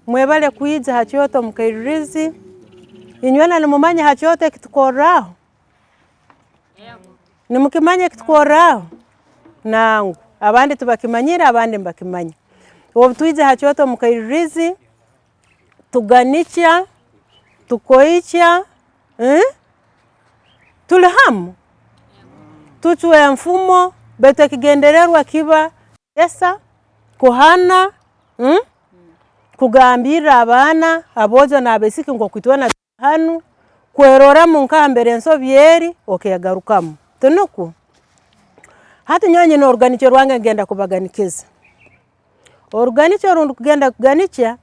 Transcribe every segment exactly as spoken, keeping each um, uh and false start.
Mwebale kwija ha kyoto omu kairirizi. Inywena nimumanya ha kyoto ekitukorraho? Nimukimanya ekitukorraho? Nangu. Abandi tibakimanyire, abandi nibakimanya. Obu twija ha kyoto omu kairirizi, tuganikya, tukoikya, eh? Tuli hamu. Tucwa enfumo, baitu ekigendererwa kiba esa, kuhana, mm? Kugambirra abaana, aboojo n'abaisiki nkooku itwena tuli hanu, kweroramu nkaha mbere ensobi eri, okeegarukamu. Tinukwo? Hati nyowe nyine oruganikyo rwange ngenda kubaganikiza. Oruganikyo oru ndukugenda kuganikya,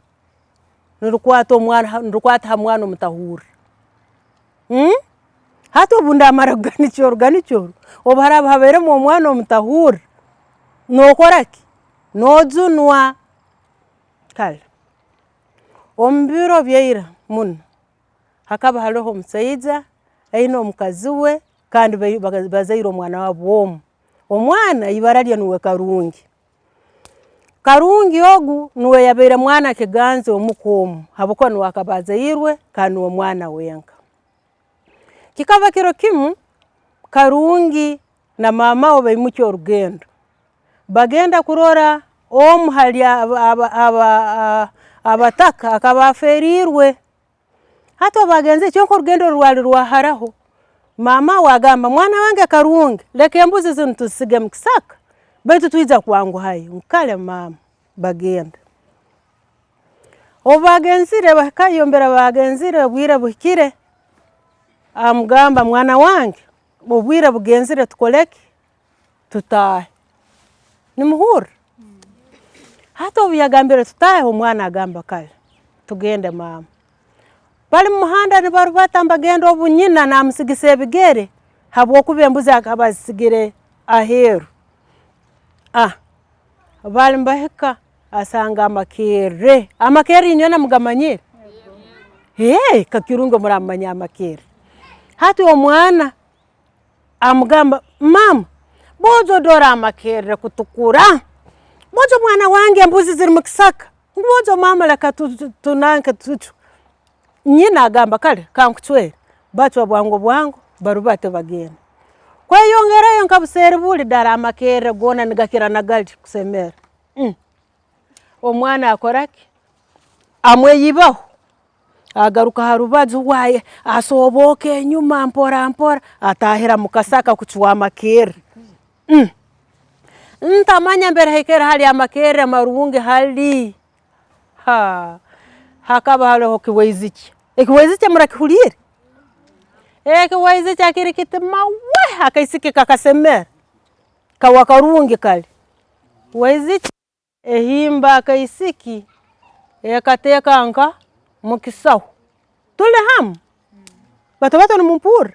nirukwata omwana, nirukwata ha mwana omutahurra. Hmm? Hati obu ndamara kuganikya oruganikyo oru, obu haraaba habairemu omwana omutahurra, nookora ki? Noojunwa. Kale, omu biro bya ira muno, hakaba haroho omusaija aine omukazi we, kandi bai-, baga-, bazaire omwana wabo omu. Omwana ibara lye nuwe Karungi. Karungi ogu nuwe yabaire mwana kiganzi omuka omu, habwokuba nuwe akaba azairwe, kandi nuwe mwana wenka. Kikaba kiro kimu, Karungi na maama we baimukya orugendo. Bagenda kurora omu hali aba, aba, aba, a-, abataka akaba aferiirwe. Hati obu bagenzire, kyonka orugendo rwali rwaharaho. Maama we agamba, "Mwana wange Karungi, leka embuzi zinu tuzisige mu kisaka, baitu twija kwanguhayo." "Kale maama." Bagenda. Obu bagenzire, bahikayo, mbere bagenzire, obwire buhikire, amugamba, "Mwana wange, obwire bugenzire, tukole ki? Tutaahe." Nimuhurra? Hati obu yagambire tutaahe, omwana agamba, "Kale, tugende, maama." Bali mu muhanda nibarubata, nibagenda, obu nyina namusigisa ebigere, habwokuba embuzi akaba azisigire aheeru. Ah, bali nibahika, asanga amakerre. Amakerre inywena mugamanyire? Hey, kakirungi muramanya amakerre. Hati omwana amugamba, "Maama, boojo dora amakerre kutukura. Boojo mwana wange, embuzi ziri mu kisaka." Ngu, "Boojo maama, leka tu-, tu-, tunanke tucwe." Nyina agamba, "Kale, kankucwere." Bacwa bwangu bwangu, barubate bagenda. Kweyongerayo nka buseeri buli, dara amakerre goona nigakira na gali kusemera. Mm. Omwana akora ki? Amweyibaho. Agaruka ha rubaju rwaye, asobooka enyuma mpora mpora, atahira mu kasaka kucwa amakerre. Mm. Ntamanya mbere haikere hali amakerre marungi hali. Ha, hakaba haliho kiwaizikya. Ekiwaizikya murakihuliire? Ekiwaizikya kiri kiti mawe, akaisiki kakasemera. Kawa karungi kali. Waizikya ehimba akaisiki, ekateeka nka mu kisaho. Tuli hamu? Bato bato nimumpurra?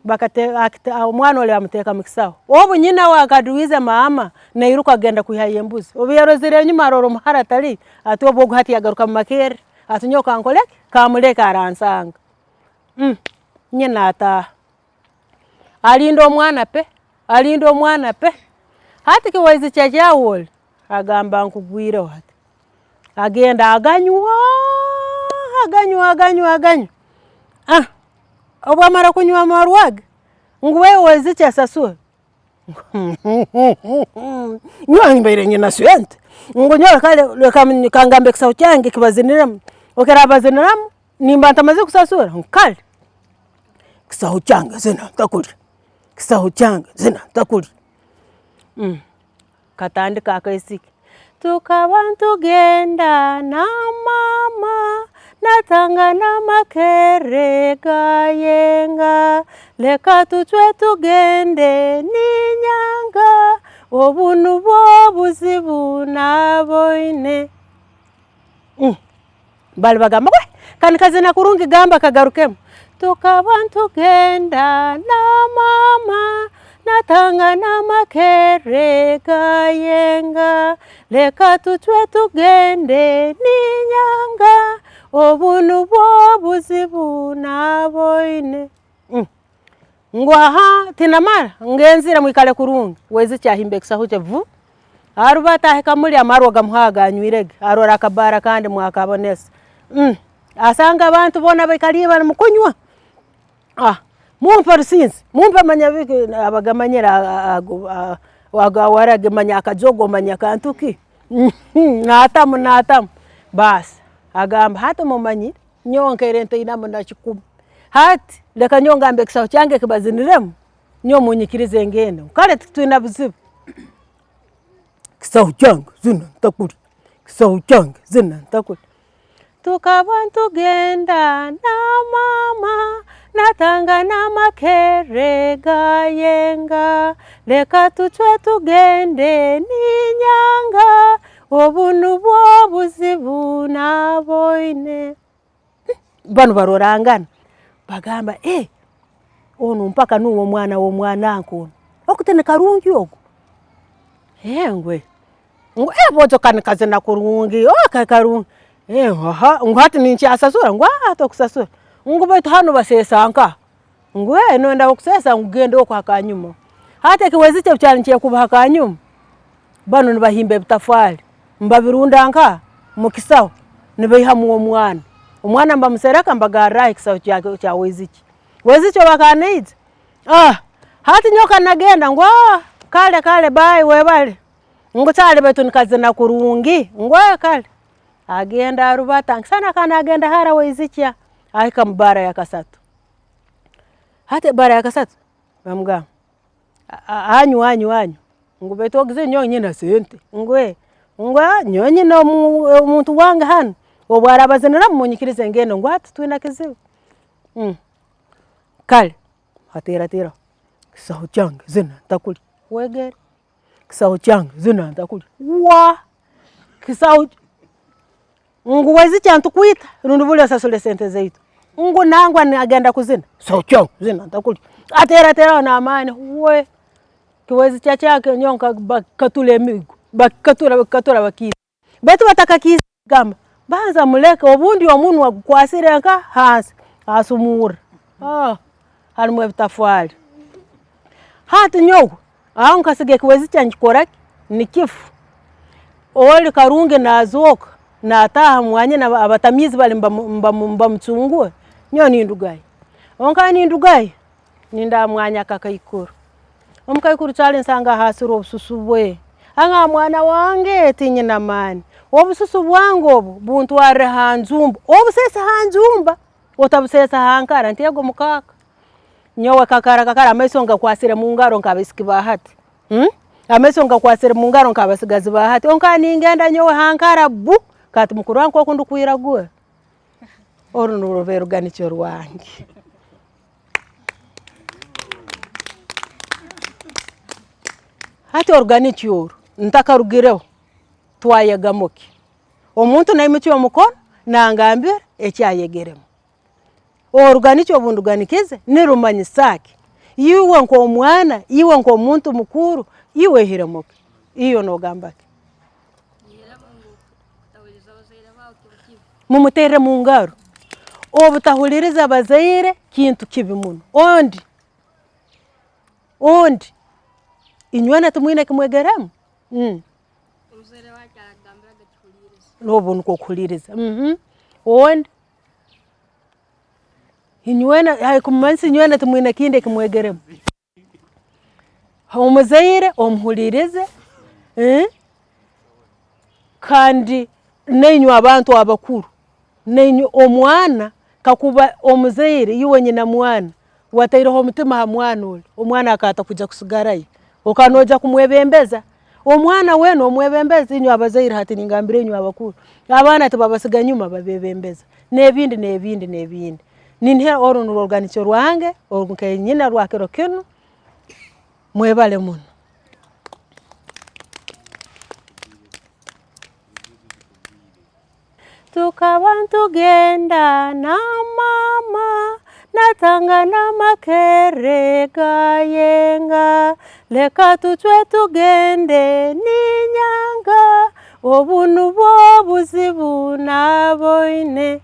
Bakate-, akite-, omwana oli amuteeka mu kisaho. Obu nyina we akaduize maama, nairuka agenda kwihayo embuzi. Obu yarozire enyuma, arora omuhara atali, ati, "Obu ogu hati yagaruka mu makerre, ati, nyowe kankole ki? Kamuleke aransanga." Mm. Nyina ataaha. Alinda omwana pe, alinda omwana pe. Hati kiwaizikya kyawe oli, agamba, "Nkugwireho hati." Agenda aganywa, aganywa, aganywa, aganywa. Ah, obu amara kunywa amarwa ge, ngu, "Wewe waizikya sasura." Nyowe mbaire nyina sente. Ngu, "Nyowe kale, leka, kangambe ekisaho kyange kibaziniremu." Okera abaziniramu, nimba ntamazire kusasura. Kale. Kisaho kyange zina ntakulya. Kisaho kyange zina ntakulya. Mm. Katandika akaisiki. Tukaba ntugenda na maama, natanga n'amakerre gayenga. Leka tucwe tugende n'inyanga, obu nubwo obuzibu naboine. Mm. Bali bagamba, "Kwe, kandi kazina kurungi, gamba kagarukemu." Tukaba ntugenda na maama, natanga n'amakerre gayenga. Leka tucwe tugende n'inyanga, obu nubwo obuzibu naboine. Mm. Ngu, "Aha, tinamara, ngenzire mwikale kurungi." Waizikya ahimba ekisaho kye, vu. Arubata ahika muli amarwa gamuha aganywirege. Arora akabaara kandi mwakabonesa. Mm. Asanga abantu boona baikaliire bali mukunywa. Ah, mumpe orusinzi, mumpe manya biki, abagamanyire, a-, a-, ago, a-, ago awarage, manya akajogo, manya kantu ki. Natamu, natamu. Basi, agamba, "Hati mumanyire, nyowe nkaire ntainamu na kikumi. Hati, leka nyowe ngambe ekisaho kyange kibaziniremu, nyowe munyikirize ngende. Kale titwina buzibu." Kisaho kyange, zina ntakulya. Kisaho kyange, zina ntakulya. Tukaba nitugenda na maama, natanga n'amakerre gayenga. Leka tucwe tugende n'inyanga, obu nubwo obuzibu naboine. Banu barorangana, bagamba, "Eh, onu mpaka nuwe omwana w'omwananka onu. Okuti ni karungi ogu?" Eh, ngwe. Ngu, "Eh, boojo kanu kazina kurungi. Oh, ka-, karungi." Eh, aha, ngu, "Hati ninkyasasura?" Ngu, "Ah, tokusasura." Ngu, "Baitu hanu baseesa nkaha?" Ngu, "Eh, noyenda okuseesa, ngu genda oku ha kanyuma." Hati ekiwezi kye bukyali nikyekuba ha kanyuma, banu nibahimba ebitafaali, nibabirunda nka mu kisaho, nibaihamu omwana. Omwana nibamusereka, nibagarraho ekisaho kya, kya Waizikya. Waizikya obu akaba naija, ah, hati nyowe kanagenda, ngu, "Ah, kale, kale, bye, webale." Ngu, "Kyali baitu nikazina kurungi." Ngu, "Eh, kale." Agenda arubata, nkisana akaba nagenda hara Waizikya, ahika mu baara ya kasatu. Hati ebaara ya kasatu, bamugamba, "A-, a-, anyu, anyu, anyu." Ngu, "Baitu ogize nyowe nyina sente." Ngu, "Eh." Ngu, "Ah, nyowe nyina omu-, omuntu wange hanu. Obu arabaziniramu, munyikirize ngende." Ngu, "Hati twina kizibu." Mm. Kale, ateerateraho. "Kisaho kyange, zina ntakulya." Wegere. "Kisaho kyange, zina ntakulya." Wa? Kisaho ky-, ngu, "Waizikya ntukwita, rundi buli osasule sente zaitu." Ngu, "Nangwa nagenda kuzina." "Kisaho kyange, zina ntakulya." Ateerateraho n'amaani, we. Kiwezi kya, kya, kya, nyowe nka-, bakatula emigo. Bakatula, bakatula, bakiita. Baitu batakakiize kugamba, "Banza muleke, obundi omunwa gukwasire nka hansi." Asumurra. Ah, harumu ebitafaali. Hati nyowe, aho nkasiga ekiwezi kyange nikikora ki? Nikifa. Oli karungi nazooka, nataaha mwanyina, aba-, abatamiizi bali nibamu-, nibamu-, nibamucungura. Nyowe nindugayo. Obu nkaba nindugayo, nindaha mwanya kakaikuru. Omukaikuru kyali nsanga ahasire obususu bwe. Anga, "Mwana wange, tinyina maani. Obususu bwange obu buntwarre ha njumba." Obuseesa ha njumba, otabuseesa ha nkara, nti ego mukaaka. Nyowe kakara, kakara, amaiso ngakwasire mu ngaro nk'abaisiki ba hati. Hmm? Amaiso ngakwasire mu ngaro nk'abasigazi ba hati. Obu nkaba ningenda nyowe ha nkara, bbu, kati mukuru wange nk'oku ndukwiragura. Oru nurwo ruganikyo rwange. Hati oruganikyo oru ntakarugireho, twayegamu ki? Omuntu naimukya omukono, nangambira eki ayegeremu. Oruganikyo obu nduganikize, nirumanyisa ki? Iwe nk'omwana, iwe nk'omuntu mukuru, iwe oihiremu ki? Iwe noogamba ki? Mumuterre mu ngaro. Obutahuliriza bazaire kintu kibi muno. Ondi, ondi, inywena timwine kimwegeremu? Mm. N'obu nukwo kuhuliriza. Mhm. Ondi, inywena, hai, kumanyisa inywena timwine kindi ekimwegeremu. Omuzaire omuhulirize, eh? Kandi nainywe abantu abakuru, nainywe omwana, kakuba omuzaire, iwe nyina mwana, wataireho omutima ha mwana oli, omwana akaba atakwija kusigarayo. Okaba noija kumwebembeza. Omwana weena omwebembeze, inywe abazaire hati ningambira inywe abakuru. Abaana tibabasiga nyuma, babebembeza. N'ebindi, n'ebindi, n'ebindi. Ninihira oru nurwo ruganikyo rwange, oru nkenyina rwa kiro kinu. Mwebale muno. Tukaba nitugenda na maama, natanga n'amakerre gayenga. Leka tucwe tugende n'inyanga, obu nubwo obuzibu naboine.